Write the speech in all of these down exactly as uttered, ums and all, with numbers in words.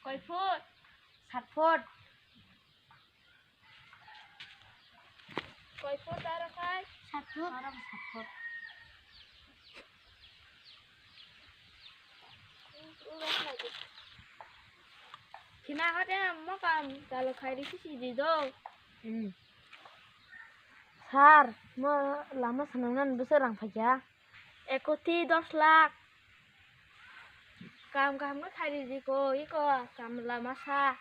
Koi foot? Sat foot. Koi foot aro khai? Sat foot. Aro sat foot. Khina hade mo kam chalo khai ri sisi di do. Hmm. Sir, mo lama swnamnani bwswk rang phaikha? Ekoti dos lakh. Kam kaham khe khai ridi ko, iko kam lama sa.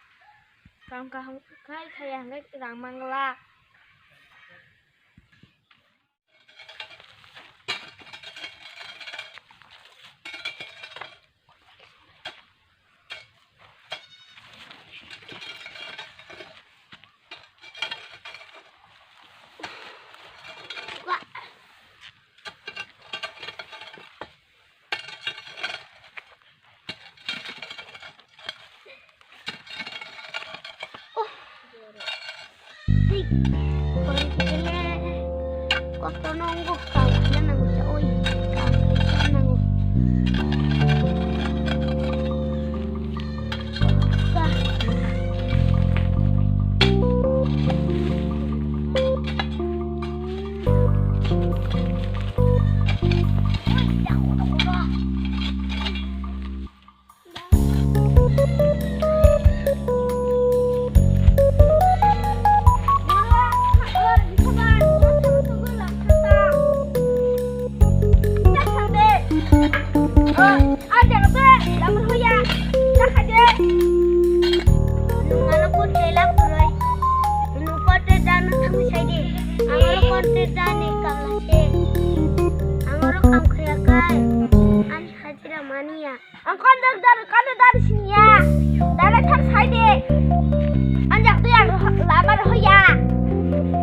Kam kaham khai khaya hwnkhe rang mangla. Koto nongo kam khaina nango ja, oi, kam khaina nango. Ang kontrak dar, kontrak dar siniya. Dale thang sai de. Anjak tu yang lama roh ya.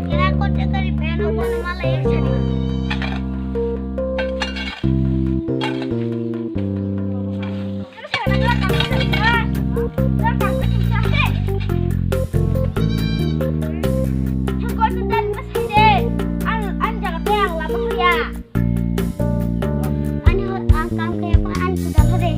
Kira kontrak dari beno kono mala yang sini. Anjak tu yang lama roh ya. Ani ho, ang kam kaya pa ani sudah lo de.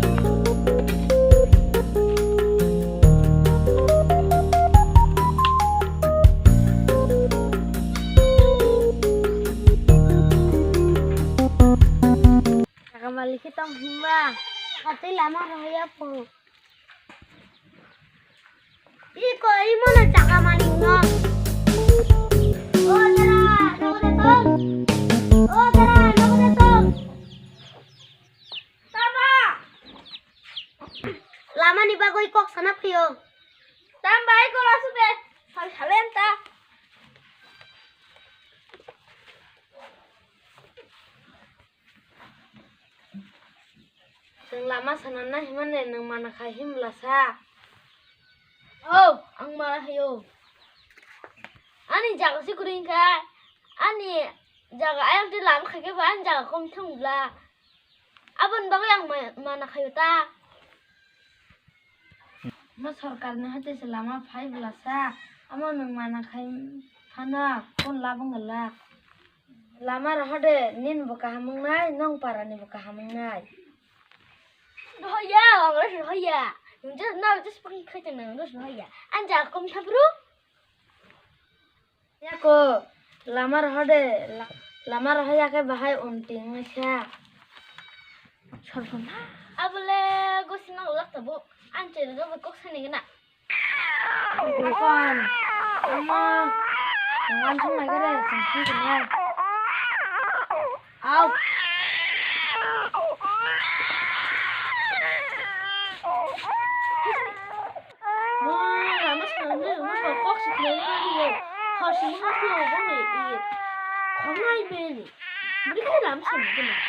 Jaga malik kita himba. Kati lama roh ya po. Iko imo no jaga malik no. O dara, nogo de tong. O dara, nogo de tong. Tama. Lama ni bagwi kok sana phaio. Tam bai ko lasu de. Sal salen ta. Chwng lama sana na himani nwng mana khai himlasa. Oh, ang mana hayo. Ani jaga si kuring kha. Ani jaga ayang ti lama khai khe ba ani jaga kom thang bla. Abon bagwi ang ma-, mana khayo ta. Mo sorkar ni hoite se lama phai bwlasa, amo nwng mana khai phano kon lab wngla. Lama rohode nini bo kaham wngnai, nong para ni bo kaham wngnai. Rohya, ang rohya. Nwng just, nwng just pang khai tong nwng just rohya. Anja kom thabru. Yako, lama rohode, la-, lama rohya khe bahai unting wngsa. Sorbona. Abole gosi nang lak tabuk. Ang chere rogo kok sani gana. Bukan. Ama. Ngan sung lagi re, sung sung sung. Au. Mo lama swnamwi rwma kok se khlai rwdi. Hor simi hor simi bo ni i. Khongnai bini. Bini khai lama swnamwi rwma.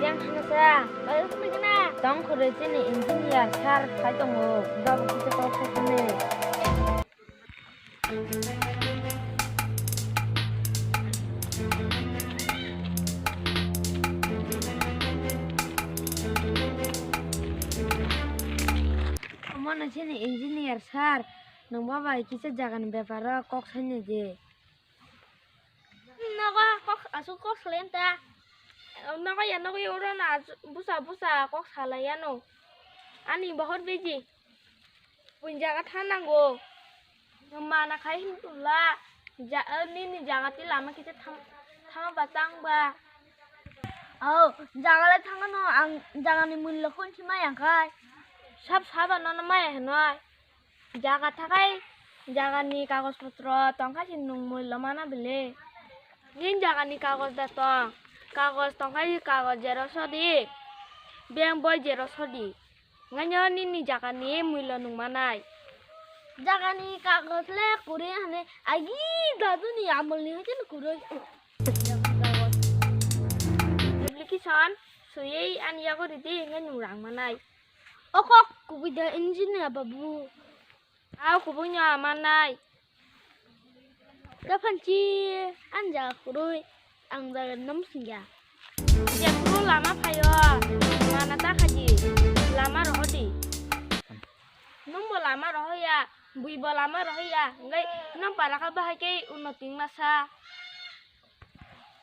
Ang thangsa, bai phunigna. Tong khoroi chini engineer sir phai tongo, babo kisa kok kok hwnwi. Omo no chini engineer sir, nwng ba bai kisa jagani beparo kok sainai di. Nogo kok, aswk kok salaim ta. Nogo ya, nogo ya, oro no aswk busa busa kok salai ano. Ani bohor beji. Buini jaga thangnango. Mana khai hin tula. Ja, eh, nini jaga ti lama kisa thang, thangma ba tang ba. Oh, jaga le thangano, ang jagani mullo khon si maya khai. Sab saba nono maya hinoi. Jaga thakai, jagani kagoj potro tongkha si nwng mullo mana bile. Nini jagani kagoj da tong. Kagoj tongkha si kagoj xerox sodi. Bank boi xerox sodi. Ngaino nini jagani mullo nwng manai. Jagani kagoj le kwrwi hwnwi agi daduni amolni hwnkhe kwrwi. Application swiwi ani yago ridi hwnkhe nwng rang manai. O kok kubui da engineer babu. Au kubui no manai. Kaphanchi anja kurui ang jaga nom singya. Jephuru lama phaio, mana ta khaji, lama rohodi. Nwngbo lama rohoya, buibo lama rohoya, hwnkhe nwng para kha bahai khe unnoti wngmasa.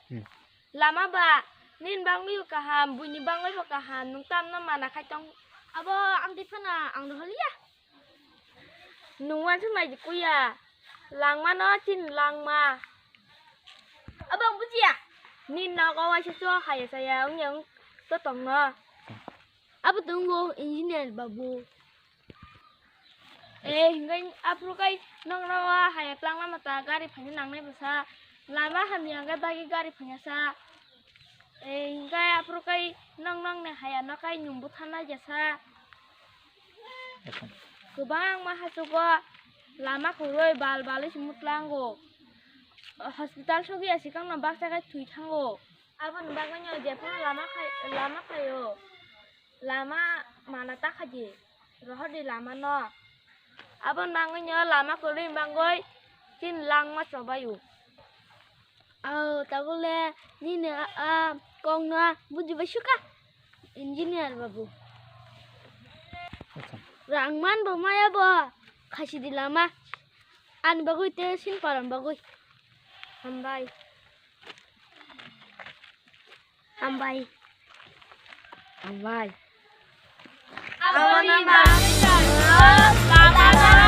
Hmm. Lama ba, nini bangwi kaham, buini bangwi bo kaham, nwng tamno mana khai tong. Abo ang twi phano ang roholiya. Nwng uansuk nai di kuya. Langma no chini langma. Abo ang bujiya. Nini nogo waisa so haya saya wngya wng to tongno. Abo tongo engineer babu. Eh, hingke aphuru kai nokno haya tlangma mata gari phaina nangnai bwsa. Lama hamya hingke bagwi gari phaina sa. Eh, hingke aphuru kai nok nokni haya no kai nwng bwtharnai jesa. Kwbangma hachugo lama kwrwi bal balwi se mwtlango. Hospital sogwi ya swkangno baksa khe thwi thango. Aboni bagwino jephuru lama khai, lama khaio. Lama mana ta khaidi. Rohordi lama no. Aboni bagwino lama kwrwi bagwi chini langma chobaio. Au, tabole nini a, a, kokno bujibai suka. Engineer babu. Acha. Rang man bo maya bo. Khaisidi lama. Ani bagwi te sin param bagwi. Hambai. Hambai. Hambai. Aboni bagwi lama